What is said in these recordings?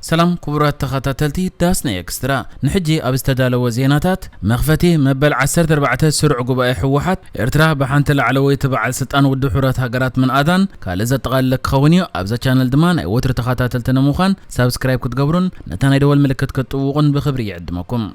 ሰላም ክቡራት ተኸታተልቲ ዳስ ናይ ኤክስትራ፣ ንሕጂ ኣብ ዝተዳለወ ዜናታት፣ መኽፈቲ መበል ዓሰርተ ኣርባዕተ ስሩዕ ጉባኤ ህወሓት፣ ኤርትራ ብሓንቲ ላዕለወይቲ በዓል ስልጣን ውድብ ሕቡራት ሃገራት ምንኣዳን ካልእ ዘጠቓለለ ክኸውን እዩ። ኣብዛ ቻነል ድማ ናይ ወትሩ ተኸታተልቲ ንምዃን ሳብስክራይብ ክትገብሩን ነታ ናይ ደወል ምልክት ክትጥውቑን ብኽብሪ ይዕድመኩም።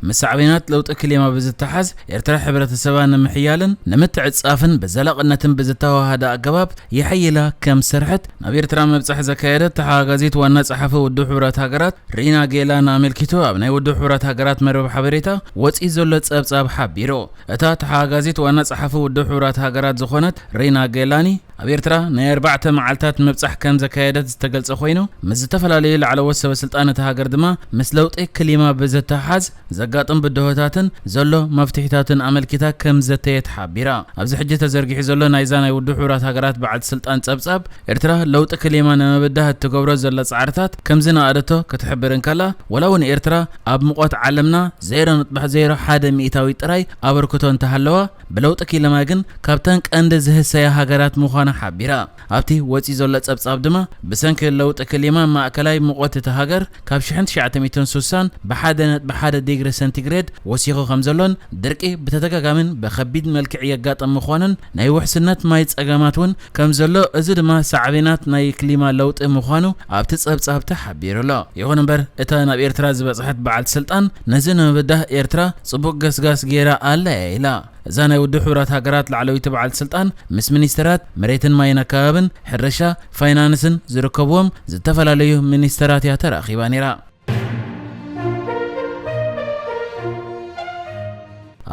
ምስ ሳዕቤናት ለውጢ ክሊማ ብዝተሓዝ፣ ኤርትራ ሕብረተሰባ ንምሕያልን ንምትዕጻፍን ብዘላቕነትን ብዝተዋሃደ ኣገባብ የሐይላ ከም ዝሰርሐት ናብ ኤርትራ ምብጻሕ ዘካየደት ተሓጋጋዚት ዋና ጸሓፊ ውድብ ሕቡራት ሃገራት ሪና ጌላን ኣመልኪቱ ኣብ ናይ ውድብ ሕቡራት ሃገራት መርበብ ሓበሬታ ወጺኡ ዘሎ ጸብጻብ ሓቢሩ። እታ ተሓጋጋዚት ዋና ጸሓፊ ውድብ ሕቡራት ሃገራት ዝኾነት ሪና ጌላኒ፣ ኣብ ኤርትራ ናይ ኣርባዕተ መዓልታት ምብጻሕ ከም ዘካየደት ዝተገልጸ ኮይኑ፣ ምስ ዝተፈላለዩ ላዕለዎት ሰበ ስልጣን እታ ሃገር ድማ ምስ ለውጢ ክሊማ ብዝተሓዝ ዘጋጥም ብድሆታትን ዘሎ መፍትሒታትን ኣመልኪታ ከም ዘተየት ሓቢራ። ኣብዚ ሕጂ ተዘርጊሑ ዘሎ ናይዛ ናይ ውድብ ሕቡራት ሃገራት በዓልቲ ስልጣን ጸብጻብ፣ ኤርትራ ለውጢ ክሊማ ንምብዳህ እትገብሮ ዘላ ጻዕርታት ከም ዝነኣደቶ ክትሕብር እንከላ፣ ወላ እውን ኤርትራ ኣብ ሙቐት ዓለምና ዜሮ ነጥቢ ዜሮ ሓደ ሚእታዊት ጥራይ ኣበርክቶ እንተሃለዋ፣ ብለውጢ ክሊማ ግን ካብተን ቀንዲ ዝህሰያ ሃገራት ምዃና ሓቢራ። ኣብቲ ወጺኡ ዘሎ ጸብጻብ ድማ፣ ብሰንኪ ለውጢ ክሊማ ማእከላይ ሙቐት እታ ሃገር ካብ ሽሕን ትሽዓተ ሚእትን ስሳን ብሓደ ነጥቢ ሓደ ዲግሪ ሰንቲግሬድ ወሲኹ ከም ዘሎን ድርቂ ብተደጋጋምን ብኸቢድ መልክዕ የጋጥም ምዃኑን ናይ ውሕስነት ማይ ጸገማት እውን ከም ዘሎ፣ እዚ ድማ ሳዕቤናት ናይ ክሊማ ለውጢ ምዃኑ ኣብቲ ጸብጻብ ተሓቢሩ ኣሎ። ይኹን እምበር፣ እታ ናብ ኤርትራ ዝበጽሐት በዓልቲ ስልጣን ነዚ ንምብዳህ ኤርትራ ጽቡቕ ገስጋስ ገይራ ኣላ እያ ኢላ። እዛ ናይ ውድብ ሕቡራት ሃገራት ላዕለወይቲ በዓልቲ ስልጣን ምስ ሚኒስተራት መሬትን ማይን ኣከባብን፣ ሕርሻ፣ ፋይናንስን ዝርከብዎም ዝተፈላለዩ ሚኒስተራት እያ ተራኺባ ነይራ።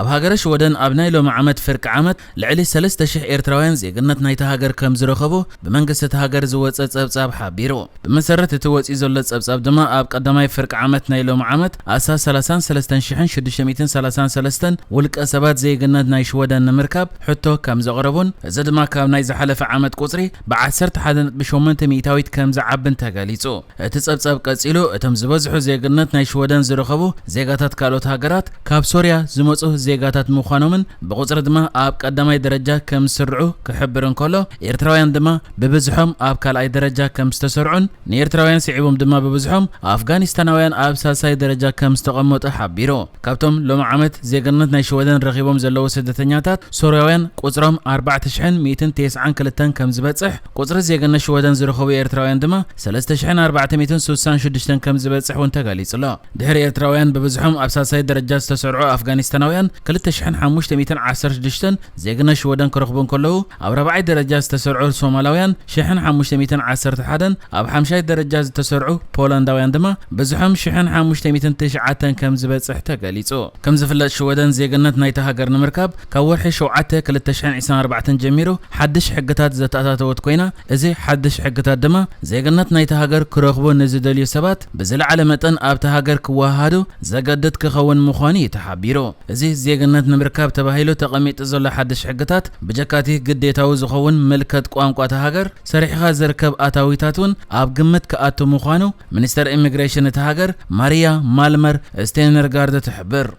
ኣብ ሃገረ ሽወደን ኣብ ናይ ሎሚ ዓመት ፍርቂ ዓመት ልዕሊ ሰለስተ ሽሕ ኤርትራውያን ዜግነት ናይታ ሃገር ከም ዝረኸቡ ብመንግስቲ እታ ሃገር ዝወጸ ጸብጻብ ሓቢሩ። ብመሰረት እቲ ወጺኡ ዘሎ ጸብጻብ ድማ፣ ኣብ ቀዳማይ ፍርቂ ዓመት ናይ ሎሚ ዓመት ኣስታት ሰላሳን ሰለስተን ሽሕን ሽዱሽተ ሚእትን ሰላሳን ሰለስተን ውልቀ ሰባት ዜግነት ናይ ሽወደን ንምርካብ ሕቶ ከም ዘቕረቡን፣ እዚ ድማ ካብ ናይ ዝሓለፈ ዓመት ቁጽሪ ብዓሰርተ ሓደ ነጥቢ ሸሞንተ ሚእታዊት ከም ዝዓብን ተገሊጹ። እቲ ጸብጻብ ቀጺሉ፣ እቶም ዝበዝሑ ዜግነት ናይ ሽወደን ዝረኸቡ ዜጋታት ካልኦት ሃገራት፣ ካብ ሶርያ ዝመጹ ዜጋታት ምዃኖምን ብቁጽሪ ድማ ኣብ ቀዳማይ ደረጃ ከም ዝስርዑ ክሕብር እንከሎ፣ ኤርትራውያን ድማ ብብዝሖም ኣብ ካልኣይ ደረጃ ከም ዝተሰርዑን፣ ንኤርትራውያን ስዒቦም ድማ ብብዝሖም ኣፍጋኒስታናውያን ኣብ ሳልሳይ ደረጃ ከም ዝተቐመጡ ሓቢሩ። ካብቶም ሎሚ ዓመት ዜግነት ናይ ሽወደን ረኺቦም ዘለዉ ስደተኛታት፣ ሶርያውያን ቁጽሮም ኣርባዕተ ሽሕን ሚእትን ተስዓን ክልተን ከም ዝበጽሕ፣ ቁጽሪ ዜግነት ሽወደን ዝረኸቡ ኤርትራውያን ድማ ሰለስተ ሽሕን ኣርባዕተ ሚእትን ስሳን ሽዱሽተን ከም ዝበጽሕ እውን ተገሊጹ ኣሎ። ድሕሪ ኤርትራውያን ብብዝሖም ኣብ ሳልሳይ ደረጃ ዝተሰርዑ ኣፍጋኒስታናውያን ክልተ ሽሕን ሓሙሽተ ሚእትን ዓሰርተ ሽዱሽተን ዜግነት ሽወደን ክረኽቡ እንከለዉ፣ ኣብ ራብዓይ ደረጃ ዝተሰርዑ ሶማላውያን ሽሕን ሓሙሽተ ሚእትን ዓሰርተ ሓደን፣ ኣብ ሓምሻይ ደረጃ ዝተሰርዑ ፖላንዳውያን ድማ ብዝሖም ሽሕን ሓሙሽተ ሚእትን ትሽዓተን ከም ዝበጽሕ ተገሊጹ። ከም ዝፍለጥ፣ ሽወደን ዜግነት ናይታ ሃገር ንምርካብ ካብ ወርሒ ሸውዓተ ክልተ ሽሕን ዕስራን ኣርባዕተን ጀሚሩ ሓድሽ ሕግታት ዘተኣታተወት ኮይና፣ እዚ ሓድሽ ሕግታት ድማ ዜግነት ናይታ ሃገር ክረኽቡ ንዝደልዩ ሰባት ብዝለዓለ መጠን ኣብታ ሃገር ክወሃሃዱ ዘገድድ ክኸውን ምዃኑ እዩ ተሓቢሩ። እዚ ዜግነት ንምርካብ ተባሂሉ ተቐሚጡ ዘሎ ሓድሽ ሕግታት፣ ብጀካቲ ግዴታዊ ዝኸውን ምልከት ቋንቋ እታ ሃገር፣ ሰሪሕኻ ዝርከብ ኣታዊታት እውን ኣብ ግምት ክኣቱ ምዃኑ ሚኒስተር ኢሚግሬሽን እታ ሃገር ማሪያ ማልመር ስቴነርጋርድ ትሕብር።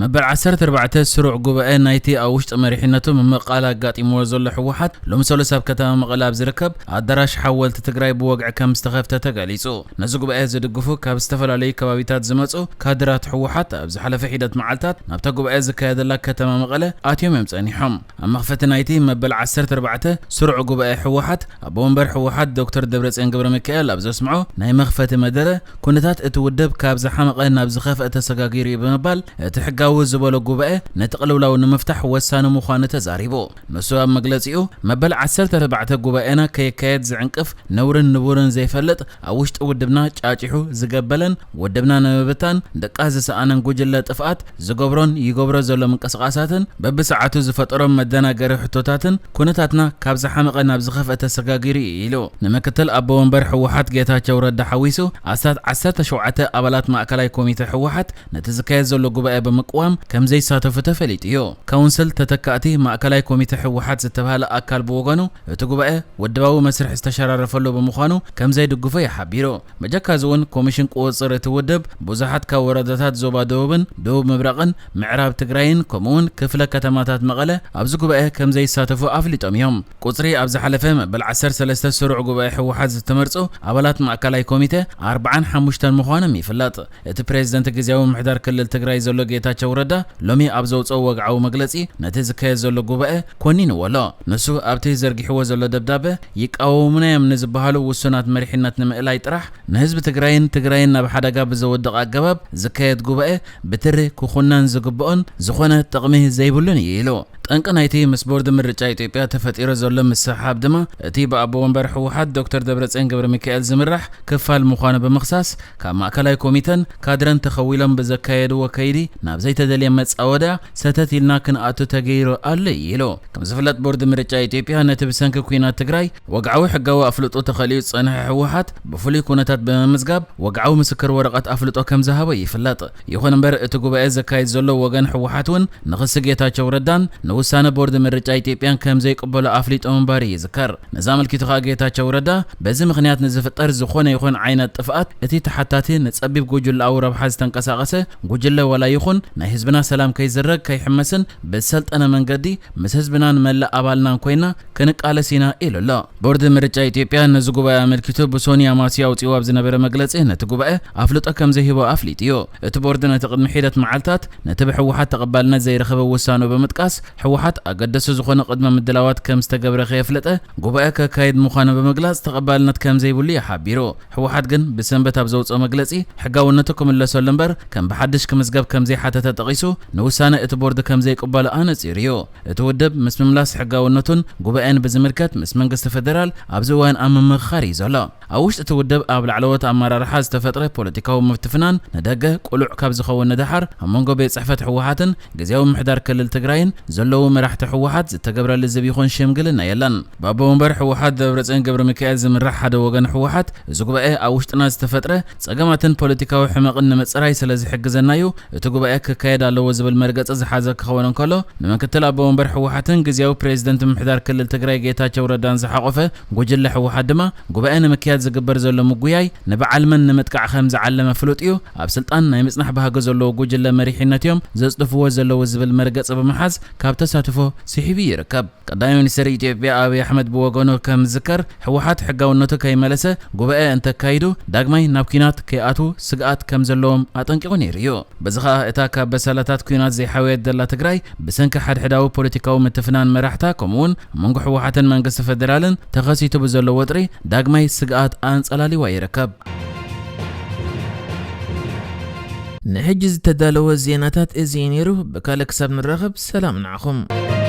መበል ዓሰርተ ኣርባዕተ ስሩዕ ጉባኤ ናይቲ ኣብ ውሽጢ መሪሕነቱ ምምቕቓል ኣጋጢምዎ ዘሎ ህወሓት፣ ሎሚ ሰሉስ ኣብ ከተማ መቐለ ኣብ ዝርከብ ኣዳራሽ ሓወልቲ ትግራይ ብወግዒ ከም ዝተኸፍተ ተገሊጹ። ነዚ ጉባኤ ዝድግፉ ካብ ዝተፈላለዩ ከባቢታት ዝመጹ ካድራት ህወሓት፣ ኣብ ዝሓለፈ ሒደት መዓልታት ናብታ ጉባኤ ዝካየደላ ከተማ መቐለ ኣትዮም እዮም ጸኒሖም። ኣብ መኽፈቲ ናይቲ መበል ዓሰርተ ኣርባዕተ ስሩዕ ጉባኤ ህወሓት፣ ኣቦ ወንበር ህወሓት ዶክተር ደብረጽዮን ገብረሚካኤል ኣብ ዘስምዖ ናይ መኽፈቲ መደረ፣ ኩነታት እቲ ውድብ ካብ ዝሓመቐ ናብ ዝኸፍአ ተሰጋጊሩ እዩ ብምባል፣ እቲ ሕጋዊ ዝበሎ ጉባኤ ነቲ ቅልውላው ንምፍታሕ ወሳኒ ምዃኑ ተዛሪቡ። ንሱ ኣብ መግለጺኡ፣ መበል ዓሰርተ ኣርባዕተ ጉባኤና ከይካየድ ዝዕንቅፍ ነውርን ንቡርን ዘይፈልጥ፣ ኣብ ውሽጢ ውድብና ጫጪሑ ዝገበለን ውድብና ንምብታን ድቃስ ዝሰኣነን ጉጅለ ጥፍኣት ዝገብሮን ይገብሮ ዘሎ ምንቅስቓሳትን በብሰዓቱ ዝፈጠሮም መደናገሪ ሕቶታትን፣ ኩነታትና ካብ ዝሓመቐ ናብ ዝኸፍአ ተሰጋጊሩ እዩ ኢሉ። ንምክትል ኣቦ ወንበር ህወሓት ጌታቸው ረዳ ሓዊሱ ኣስታት ዓሰርተ ሸውዓተ ኣባላት ማእከላይ ኮሚተ ህወሓት ነቲ ዝካየድ ዘሎ ጉባኤ ብምቅዋም ቅዋም ከም ዘይሳተፉ ተፈሊጡ እዩ። ካውንስል ተተካእቲ ማእከላይ ኮሚተ ህወሓት ዝተባህለ ኣካል ብወገኑ፣ እቲ ጉባኤ ውድባዊ መስርሕ ዝተሸራረፈሉ ብምዃኑ ከም ዘይድግፎ እዩ ሓቢሩ። ብጀካ እዚ እውን ኮሚሽን ቁፅፅር እቲ ውድብ ብዙሓት ካብ ወረዳታት ዞባ ደቡብን ደቡብ ምብራቕን ምዕራብ ትግራይን ከምኡውን ክፍለ ከተማታት መቐለ ኣብዚ ጉባኤ ከም ዘይሳተፉ ኣፍሊጦም እዮም። ቁፅሪ ኣብ ዝሓለፈ መበል ዓሰርተ ሰለስተ ስሩዕ ጉባኤ ህወሓት ዝተመርፁ ኣባላት ማእከላይ ኮሚተ ኣርብዓን ሓሙሽተን ምዃኖም ይፍለጥ። እቲ ፕሬዝደንት ግዝያዊ ምምሕዳር ክልል ትግራይ ዘሎ ጌታቸው ረዳ ሎሚ ኣብ ዘውፅኦ ወግዓዊ መግለፂ ነቲ ዝካየድ ዘሎ ጉባኤ ኮኒንዎ ኣሎ። ንሱ ኣብቲ ዘርጊሕዎ ዘሎ ደብዳበ ይቃወሙና እዮም ንዝበሃሉ ውሱናት መሪሕነት ንምእላይ ጥራሕ ንህዝቢ ትግራይን ትግራይን ናብ ሓደጋ ብዘወድቕ ኣገባብ ዝካየድ ጉባኤ ብትሪ ክኹነን ዝግብኦን ዝኾነ ጥቕሚ ዘይብሉን እዩ ኢሉ። ጠንቂ ናይቲ ምስ ቦርድ ምርጫ ኢትዮጵያ ተፈጢሩ ዘሎ ምስሕሓብ ድማ እቲ ብኣቦ ወንበር ህወሓት ዶክተር ደብረፅዮን ገብረ ሚካኤል ዝምራሕ ክፋል ምዃኑ ብምኽሳስ ካብ ማእከላይ ኮሚተን ካድረን ተኸዊሎም ብዘካየድዎ ከይዲ ናብ ዘይተደልየ መፃወድያ ሰተት ኢልና ክንኣቱ ተገይሩ ኣሎ ኢሉ። ከም ዝፍለጥ ቦርድ ምርጫ ኢትዮጵያ ነቲ ብሰንኪ ኲናት ትግራይ ወግዓዊ ሕጋዊ ኣፍልጦ ተኸሊኡ ዝፀንሐ ህወሓት ብፍሉይ ኩነታት ብምምዝጋብ ወግዓዊ ምስክር ወረቐት ኣፍልጦ ከም ዝሃቦ ይፍለጥ። ይኹን እምበር እቲ ጉባኤ ዘካይድ ዘሎ ወገን ህወሓት እውን ንኽሲ ጌታቸው ረዳን ንውሳነ ቦርድ ምርጫ ኢትዮጵያን ከም ዘይቅበሎ ኣፍሊጡ ምንባሩ ይዝከር። ነዚ ኣመልኪቱ ከኣ ጌታቸው ረዳ በዚ ምኽንያት ንዝፍጠር ዝኾነ ይኹን ዓይነት ጥፍኣት እቲ ተሓታቲ ንጸቢብ ጉጅለኣዊ ረብሓ ዝተንቀሳቐሰ ጉጅለ ዋላ ይኹን ናይ ህዝብና ሰላም ከይዝረግ ከይሕመስን ብዝሰልጠነ መንገዲ ምስ ህዝብናን መላእ ኣባልናን ኮይና ክንቃለስ ኢና ኢሉ ኣሎ። ቦርድ ምርጫ ኢትዮጵያ ነዚ ጉባኤ ኣመልኪቱ ብሶኒ ኣማስያ ኣውጺኡ ኣብ ዝነበረ መግለጺ ነቲ ጉባኤ ኣፍልጦ ከም ዘይህቦ ኣፍሊጡ እዩ። እቲ ቦርድ ነቲ ቅድሚ ሒደት መዓልታት ነቲ ብህወሓት ተቐባልነት ዘይረኸበ ውሳኑ ብምጥቃስ ህወሓት ኣገደሲ ዝኾነ ቅድመ ምድላዋት ከም ዝተገብረ ከየፍለጠ ጉባኤ ከካይድ ምዃኑ ብምግላጽ ተቐባልነት ከም ዘይብሉ እዩ ሓቢሩ። ህወሓት ግን ብሰንበት ኣብ ዘውፅኦ መግለፂ ሕጋውነቱ ክምለሰሉ እምበር ከም ብሓድሽ ክምዝገብ ከም ዘይሓተተ ጠቒሱ ንውሳነ እቲ ቦርድ ከም ዘይቅበሎ ኣነፂሩ እዩ። እቲ ውድብ ምስ ምምላስ ሕጋውነቱን ጉባኤን ብዝምልከት ምስ መንግስቲ ፌደራል ኣብዚ እዋን ኣብ ምምኽኻር እዩ ዘሎ። ኣብ ውሽጢ እቲ ውድብ ኣብ ላዕለዎት ኣመራርሓ ዝተፈጥረ ፖለቲካዊ ምፍትፍናን ንደገ ቅሉዕ ካብ ዝኸውን ንደሓር ኣብ መንጎ ቤት ጽሕፈት ህወሓትን ግዝያዊ ምምሕዳር ክልል ትግራይን ዘለዉ መራሕቲ ህወሓት ዝተገብረ ልዝብ ይኹን ሽምግልና የለን። ብኣቦ ወንበር ህወሓት ደብረጽዮን ገብረ ሚካኤል ዝምራሕ ሓደ ወገን ህወሓት እዚ ጉባኤ ኣብ ውሽጥና ዝተፈጥረ ጸገማትን ፖለቲካዊ ሕመቕን ንምጽራይ ስለ ዝሕግዘና እዩ እቲ ጉባኤ ክካየድ ኣለዎ ዝብል መርገጺ ዝሓዘ ክኸውን እንከሎ፣ ንምክትል ኣቦ ወንበር ህወሓትን ግዝያዊ ፕሬዝደንት ምምሕዳር ክልል ትግራይ ጌታቸው ረዳን ዝሓቖፈ ጉጅለ ህወሓት ድማ ጉባኤ ንምክያድ ዝግበር ዘሎ ምጉያይ ንበዓል መን ንምጥቃዕ ከም ዝዓለመ ፍሉጥ እዩ፣ ኣብ ስልጣን ናይ ምጽናሕ ባህጊ ዘለዎ ጉጅለ መሪሕነት እዮም ዘጽድፍዎ ዘለዉ ዝብል መርገጺ ብምሓዝ ካብ ተሳትፎ ስሒቡ ይርከብ። ቀዳማይ ሚኒስትር ኢትዮጵያ ኣብይ ኣሕመድ ብወገኑ ከም ዝዝከር ህወሓት ሕጋውነቱ ከይመለሰ ጉባኤ እንተካይዱ ዳግማይ ናብ ኲናት ከይኣትዉ ስግኣት ከም ዘለዎም ኣጠንቂቑ ነይሩ እዩ። በዚ ኸኣ እታ ካብ በሰላታት ኲናት ዘይሓወየት ዘላ ትግራይ ብሰንኪ ሓድሕዳዊ ፖለቲካዊ ምትፍናን መራሕታ ከምኡውን ኣብ መንጎ ህወሓትን መንግስቲ ፌደራልን ተኸሲቱ ብዘሎ ወጥሪ ዳግማይ ስግኣት ኣንጸላሊዋ ይርከብ። ንሕጂ ዝተዳለወ ዜናታት እዚ እዩ ነይሩ። ብካልእ ክሳብ ንራኸብ ሰላም ንዓኹም።